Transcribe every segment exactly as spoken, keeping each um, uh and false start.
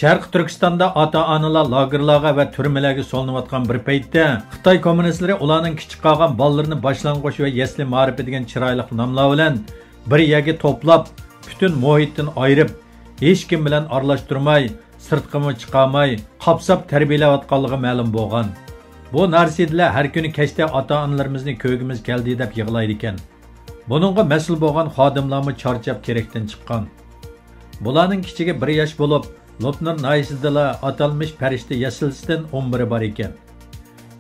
شەرقىي تۈركىستاندا ئاتا-ئانىلار لاگېرلارغا ۋە تۈرمىلەرگە سولىنىۋاتقان بىر پەيتتە، خىتاي كوممۇنىستلىرى ئۇلارنىڭ كىچىك قالغان بالىلىرىنى باشلانغۇچ ۋە يەسلى مائارىپى دېگەن چىرايلىق ناملار بىلەن بىر يەرگە توپلاپ، پۈتۈن مۇھىتتىن ئايرىپ، ھېچكىم بىلەن ئارىلاشتۇرماي، سىرتقىمۇ چىقارماي، قاپساپ تەربىيەلەۋاتقانلىقى مەلۇم بولغان. بۇ نارسىدىلەر ھەر كۈنى كەچتە ئاتا-ئانىلىرىمىزنى كۆرگۈمىز كەلدى دەپ يىغلايدىكەن. بۇنىڭغا مەسئۇل بولغان خادىملارمۇ چارچاپ كېرەكتىن چىققان. بۇلارنىڭ كىچىكى بىر ياش بولۇپ، لوپنۇر ناھىيەسىدىلا ئاتالمىش پەرىشتە يەسلىسىدىن ئون بىرى بار ئىكەن.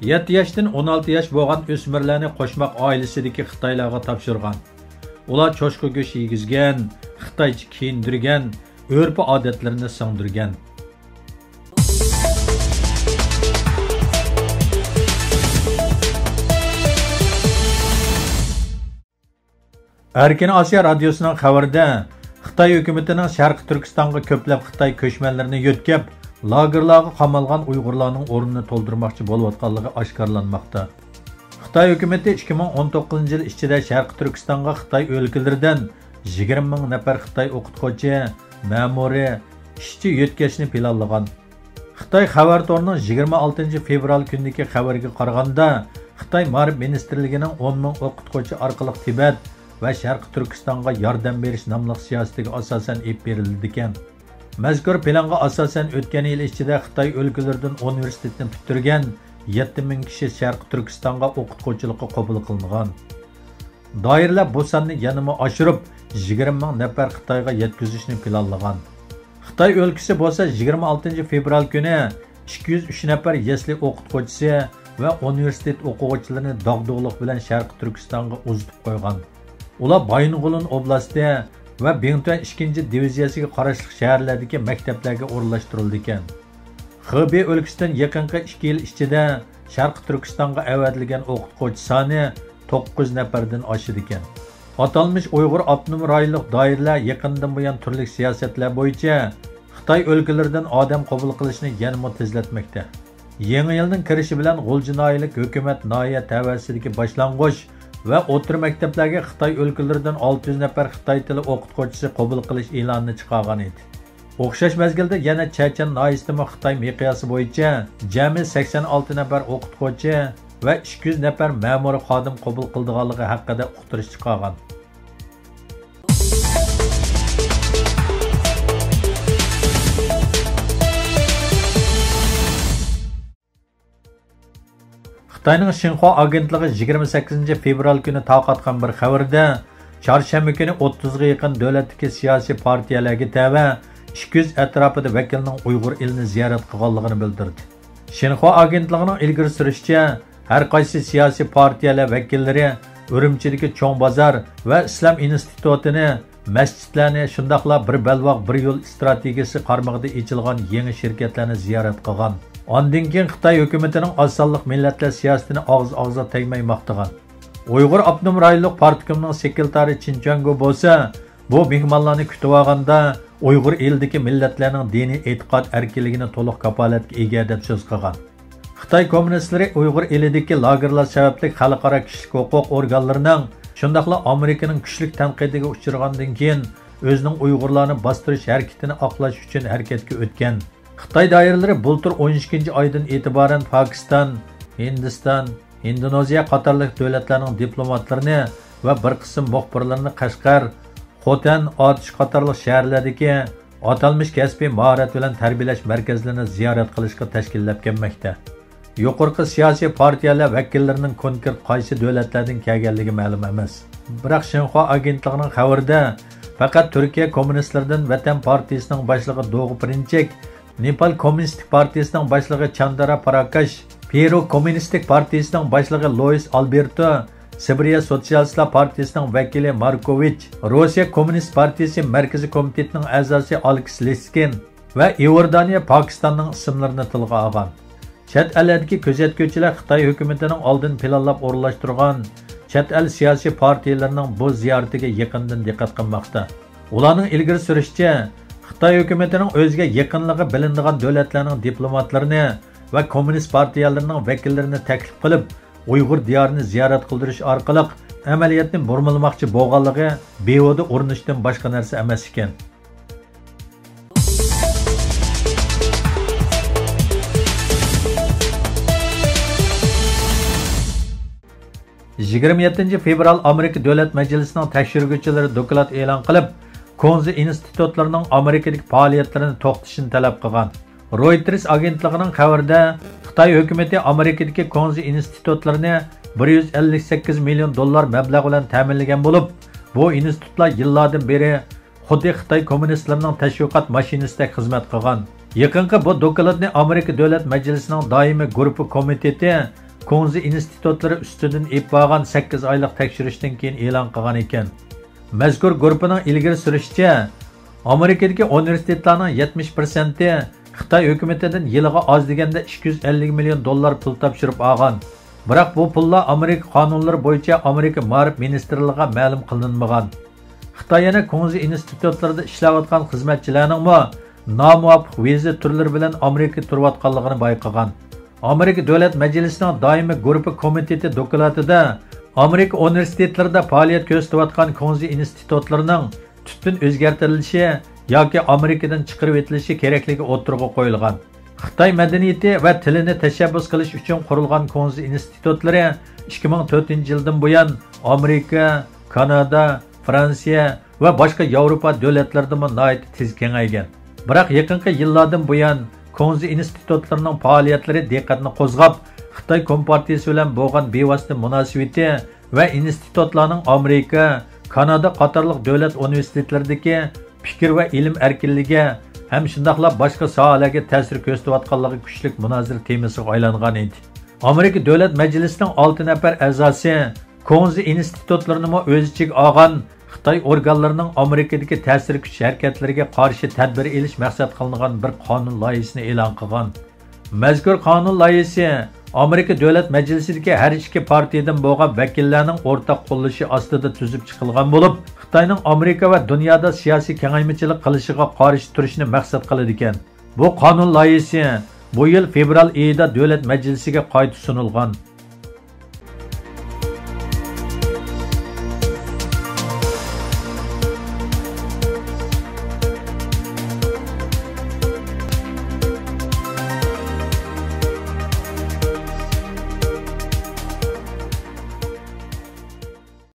يەتتە ياشتىن ئون ئالتە ياش بولغان ئۆسمۈرلەرنى قوشماق ئائىلىسىدىكى خىتايلارغا تاپشۇرغان. ئۇلار چوشقا گۆش يېگۈزگەن، خىتايچە كىيىندۈرگەن، ئۆرپ-ئادەتلىرىنى سىڭدۈرگەن. ئەركىن ئاسىيا رادىيوسىنىڭ خەۋىرىدە، خىتاي ھۆكۈمىتىنىڭ شەرقىي تۈركىستانغا كۆپلەپ خىتاي كۆچمەنلىرىنى يۆتكەپ، لاگېرلارغا قامالغان ئۇيغۇرلارنىڭ ئورنىنى تولدۇرماقچى بولۇۋاتقانلىقى ئاشكارىلانماقتا. خىتاي ھۆكۈمىتى ئىككى مىڭ ئون توققۇزىنچى يىل ئىچىدە شەرقىي تۈركىستانغا خىتاي ئۆلكىلىرىدىن يىگىرمە مىڭ نەپەر خىتاي ئوقۇتقۇچى، مەمۇرىي، ئىشچى يۆتكەشنى پىلانلىغان. خىتاي خەۋەر تورىنىڭ يىگىرمە ئالتىنچى فېۋرال كۈنىدىكى خەۋىرىگە قارىغاندا، خىتاي مائارىپ مىنىستىرلىكىنىڭ ئون مىڭ ئوقۇتقۇچى ئارقىلىق تىبەت ۋە شەرقىي تۈركىستانغا ياردەم بېرىش ناملىق سىياسىتىگە ئاساسەن ئېلىپ بېرىلىدىكەن. مەزكۇر پىلانغا ئاساسەن، ئۆتكەن يىل ئىچىدە خىتاي ئۆلكىلىرىدىن ئۇنىۋېرسىتېتنى پۈتتۈرگەن يەتتە مىڭ كىشى شەرقىي تۈركىستانغا ئوقۇتقۇچىلىققا قوبۇل قىلىنغان. دائىرىلەر بۇ ساننى يەنىمۇ ئاشۇرۇپ، يىگىرمە مىڭ نەپەر خىتايغا يەتكۈزۈشنى پىلانلىغان. خىتاي ئۆلكىسى بولسا يىگىرمە ئالتىنچى فېۋرال كۈنى ئىككى يۈز ئۈچ نەپەر يەسلى ئوقۇتقۇچىسى ۋە ئۇنىۋېرسىتېت ئوقۇغۇچىلىرىنى داغدۇغىلىق بىلەن شەرقىي تۈركىستانغا ئۇزىتىپ قويغان. ئۇلار بايىنغولىن ئوبلاستى ۋە بىڭتۈەن ئىككىنچى دىۋىزىيەسىگە قاراشلىق شەھەرلەردىكى مەكتەپلەرگە ئورۇنلاشتۇرۇلىدىكەن. خېبېي ئۆلكىسىدىن يېقىنقى ئىككى يىل ئىچىدە شەرقىي تۈركىستانغا ئەۋەتىلگەن ئوقۇتقۇچى سانى توققۇز نەپەردىن ئاشىدىكەن. ئاتالمىش ئۇيغۇر ئاپتونوم رايونلۇق دائىرىلەر يېقىندىن بۇيان تۈرلۈك سىياسەتلەر بويىچە خىتاي ئۆلكىلىرىدىن ئادەم قوبۇل قىلىشنى يەنىمۇ تېزلەتمەكتە. يېڭى يىلنىڭ كىرىشى بىلەن غۇلجا ناھىيەلىك ھۆكۈمەت ناھىيە تەۋەسىدىكى باشلانغۇچ ۋە ئوتتۇرا مەكتەپلەرگە خىتاي ئۆلكىلىرىدىن ئالتە يۈز نەپەر خىتاي تىلى ئوقۇتقۇچىسى قوبۇل قىلىش ئېلانىنى چىقارغان ئىدى. ئوخشاش مەزگىلدە يەنە چەچەن ناھىيەسىدىمۇ خىتاي مىقياسى بويىچە جەمئىي سەكسەن ئالتە نەپەر ئوقۇتقۇچى ۋە ئىككى يۈز نەپەر مەمۇرىي خادىم قوبۇل قىلىدىغانلىقى ھەققىدە ئۇقتۇرۇش چىقارغان. خىتاينىڭ شىنخۇا ئاگېنتلىقى يىگىرمە سەككىزىنچى فېۋرال كۈنى تارقاتقان بىر خەۋىرىدە، چارشەنبە كۈنى ئوتتۇزغا يېقىن دۆلەتتىكى سىياسىي پارتىيەلەرگە تەۋە ئىككى يۈز ئەتراپىدا ۋەكىلنىڭ ئۇيغۇر ئېلىنى زىيارەت قىلغانلىقىنى بىلدۈردى. شىنخۇا ئاگېنتلىقىنىڭ ئىلگىرى سۈرۈشىچە، ھەر قايسى سىياسىي پارتىيەلەر ۋەكىللىرى ئۈرۈمچىدىكى چوڭ بازار ۋە ئىسلام ئىنستىتۇتىنى، مەسچىتلەرنى، شۇنداقلا بىر بەلباغ، بىر يول ئىستراتېگىيىسى قارمىقىدا ئېچىلغان يېڭى شىركەتلەرنى زىيارەت قىلغان. ئاندىن كېيىن خىتاي ھۆكۈمىتىنىڭ ئاز سانلىق مىللەتلەر سىياسىتىنى ئاغزى-ئاغزىغا تەگمەي ماختىغان. ئۇيغۇر ئاپتونوم رايونلۇق پارتكومنىڭ سېكرېتارى چىن چۈەنگو بولسا، بۇ مېھمانلارنى كۈتۈۋالغاندا، ئۇيغۇر ئېلىدىكى مىللەتلەرنىڭ دىنىي ئېتىقاد ئەركىنلىكىنى تولۇق كاپالەتكە ئىگە، دەپ سۆز قىلغان. خىتاي كوممۇنىستلىرى ئۇيغۇر ئېلىدىكى لاگېرلار سەۋەبلىك خەلقئارا كىشىلىك ھوقۇق ئورگانلىرىنىڭ، شۇنداقلا ئامېرىكىنىڭ كۈچلۈك تەنقىدىگە ئۇچرىغاندىن كېيىن، ئۆزىنىڭ ئۇيغۇرلارنى باستۇرۇش ھەرىكىتىنى ئاقلاش ئۈچۈن ھەرىكەتكە ئۆتكەن. خىتاي دائىرىلىرى بۇلتۇر ئون ئىككىنچى ئايدىن ئېتىبارەن پاكىستان، ھىندىستان، ھىندونېزىيە قاتارلىق دۆلەتلەرنىڭ دىپلوماتلىرىنى ۋە بىر قىسىم مۇخبىرلىرىنى قەشقەر، خوتەن، ئاتۇش قاتارلىق شەھەرلەردىكى ئاتالمىش كەسپىي ماھارەت بىلەن تەربىيەلەش مەركەزلىرىنى زىيارەت قىلىشقا تەشكىللەپ كەلمەكتە. يۇقىرىقى سىياسىي پارتىيەلەر ۋەكىللىرىنىڭ كونكرېت قايسى دۆلەتلەردىن كەلگەنلىكى مەلۇم ئەمەس. بىراق شىنخۇا ئاگېنتلىقىنىڭ خەۋىرىدە، پەقەت تۈركىيە كوممۇنىستلىرىدىن ۋەتەن پارتىيىسىنىڭ باشلىقى دوغۇ پىرىنچىك، نېپال كوممۇنىستىك پارتىيىسىنىڭ باشلىقى چاندارا پاراكاش، پېرۇ كوممۇنىستىك پارتىيىسىنىڭ باشلىقى لويىس ئالبېرتو، سىبىرىيە سوتسىيالىستلار پارتىيىسىنىڭ ۋەكىلى ماركوۋىچ، روسىيە كوممۇنىست پارتىيىسى مەركىزىي كومىتېتىنىڭ ئەزاسى ئالېكس لىسكىن ۋە ئىئوردانىيە پاكىستاننىڭ ئىسىملىرىنى تىلغا ئالغان. چەت ئەللەردىكى كۆزەتكۈچىلەر خىتاي ھۆكۈمىتىنىڭ ئالدىن پىلانلاپ ئورۇنلاشتۇرغان چەت ئەل سىياسىي پارتىيىلىرىنىڭ بۇ زىيارىتىگە يېقىندىن دىققەت قىلماقتا. ئۇلارنىڭ ئىلگىرى سۈرۈشىچە، خىتاي ھۆكۈمىتىنىڭ ئۆزىگە يېقىنلىقى بىلىنىدىغان دۆلەتلەرنىڭ دىپلوماتلىرىنى ۋە كوممۇنىست پارتىيەلىرىنىڭ ۋەكىللىرىنى تەكلىپ قىلىپ، ئۇيغۇر دىيارىنى زىيارەت قىلدۇرۇش ئارقىلىق ئەمەلىيەتنى بۇرمىلىماقچى بولغانلىقى بىھۇدە ئۇرۇنۇشتىن باشقا نەرسە ئەمەس ئىكەن. يىگىرمە يەتتىنچى فېۋرال ئامېرىكا دۆلەت مەجلىسىنىڭ تەكشۈرگۈچىلىرى دوكلات ئېلان قىلىپ، كۇڭزى ئىنستىتۇتلىرىنىڭ ئامېرىكىدىكى پائالىيەتلىرىنى توختىتىشىنى تەلەپ قىلغان. رويتېرس ئاگېنتلىقىنىڭ خەۋىرىدە، خىتاي ھۆكۈمىتى ئامېرىكىدىكى كۇڭزى ئىنستىتۇتلىرىنى بىر يۈز ئەللىك سەككىز مىليون دوللار مەبلەغ بىلەن تەمىنلىگەن بولۇپ، بۇ ئىنستىتۇتلار يىللاردىن بېرى خۇددى خىتاي كوممۇنىستلىرىنىڭ تەشۋىقات ماشىنىسىدەك خىزمەت قىلغان. يېقىنقى بۇ دوكلاتنى ئامېرىكا دۆلەت مەجلىسىنىڭ دائىمىي گۇرۇپپا كومىتېتى كۇڭزى ئىنستىتۇتلىرى ئۈستىدىن ئېلىپ بارغان سەككىز ئايلىق تەكشۈرۈشتىن كېيىن ئېلان قىلغان ئىكەن. مەزكۇر گۇرۇپپىنىڭ ئىلگىرى سۈرۈشىچە، ئامېرىكىدىكى ئۇنىۋېرسىتېتلارنىڭ يەتمىش پىرسەنتى خىتاي ھۆكۈمىتىدىن يىلىغا ئاز دېگەندە ئىككى يۈز ئەللىك مىليون دوللار پۇل تاپشۇرۇپ ئالغان. بىراق بۇ پۇللار ئامېرىكا قانۇنلىرى بويىچە ئامېرىكا مائارىپ مىنىستىرلىقىغا مەلۇم قىلىنمىغان. خىتاي يەنە كۇڭزى ئىنستىتۇتلىرىدا ئىشلەۋاتقان خىزمەتچىلەرنىڭمۇ نامۇۋاپىق ۋىزا تۈرلىرى بىلەن ئامېرىكىدا تۇرۇۋاتقانلىقىنى بايقىغان. ئامېرىكا دۆلەت مەجلىسىنىڭ دائىمىي گۇرۇپپا كومىتېتى دوكلاتىدا ئامېرىكا ئۇنىۋېرسىتېتلىرىدا پائالىيەت كۆرسىتىۋاتقان كۇڭزى ئىنستىتۇتلىرىنىڭ تۈپتىن ئۆزگەرتىلىشى ياكى ئامېرىكىدىن چىقىرىۋېتىلىشى كېرەكلىكى ئوتتۇرىغا قويۇلغان. خىتاي مەدەنىيىتى ۋە تىلىنى تەشەببۇس قىلىش ئۈچۈن قۇرۇلغان كۇڭزى ئىنستىتۇتلىرى ئىككى مىڭ تۆتىنچى يىلدىن بۇيان ئامېرىكا، كانادا، فرانسىيە ۋە باشقا ياۋروپا دۆلەتلىرىدىمۇ ناھايىتى تېز كېڭەيگەن. بىراق يېقىنقى يىللاردىن بۇيان كۇڭزى ئىنستىتۇتلىرىنىڭ پائالىيەتلىرى دىققەتنى قوزغاپ، خىتاي كومپارتىيىسى بىلەن بولغان بىۋاسىتە مۇناسىۋىتى ۋە ئىنستىتۇتلارنىڭ ئامېرىكا، كانادا قاتارلىق دۆلەت ئۇنىۋېرسىتېتلىرىدىكى پىكىر ۋە ئىلىم ئەركىنلىكى ھەم شۇنداقلا باشقا ساھەلەرگە تەسىر كۆرسىتىۋاتقانلىقى كۈچلۈك مۇنازىرە تېمىسىغا ئايلانغان ئىدى. ئامېرىكا دۆلەت مەجلىسىنىڭ ئالتە نەپەر ئەزاسى كۇڭزى ئىنستىتۇتلىرىنىمۇ ئۆز ئىچىگە ئالغان خىتاي ئورگانلىرىنىڭ ئامېرىكىدىكى تەسىر كۈچ ھەرىكەتلىرىگە قارشى تەدبىر ئېلىش مەقسەت قىلىنغان بىر قانۇن لايىھىسىنى ئېلان قىلغان. مەزكۇر قانۇن لايىھىسى ئامېرىكا دۆلەت مەجلىسىدىكى ھەر ئىككى پارتىيىدىن بولغان ۋەكىللەرنىڭ ئورتاق قوللىشى ئاستىدا تۈزۈپ چىقىلغان بولۇپ، خىتاينىڭ ئامېرىكا ۋە دۇنيادا سىياسىي كېڭەيمىچىلىك قىلىشىغا قارشى تۇرۇشنى مەقسەت قىلىدىكەن. بۇ قانۇن لايىھىسى بۇ يىل فېۋرال ئېيىدا دۆلەت مەجلىسىگە قايتا سۇنۇلغان.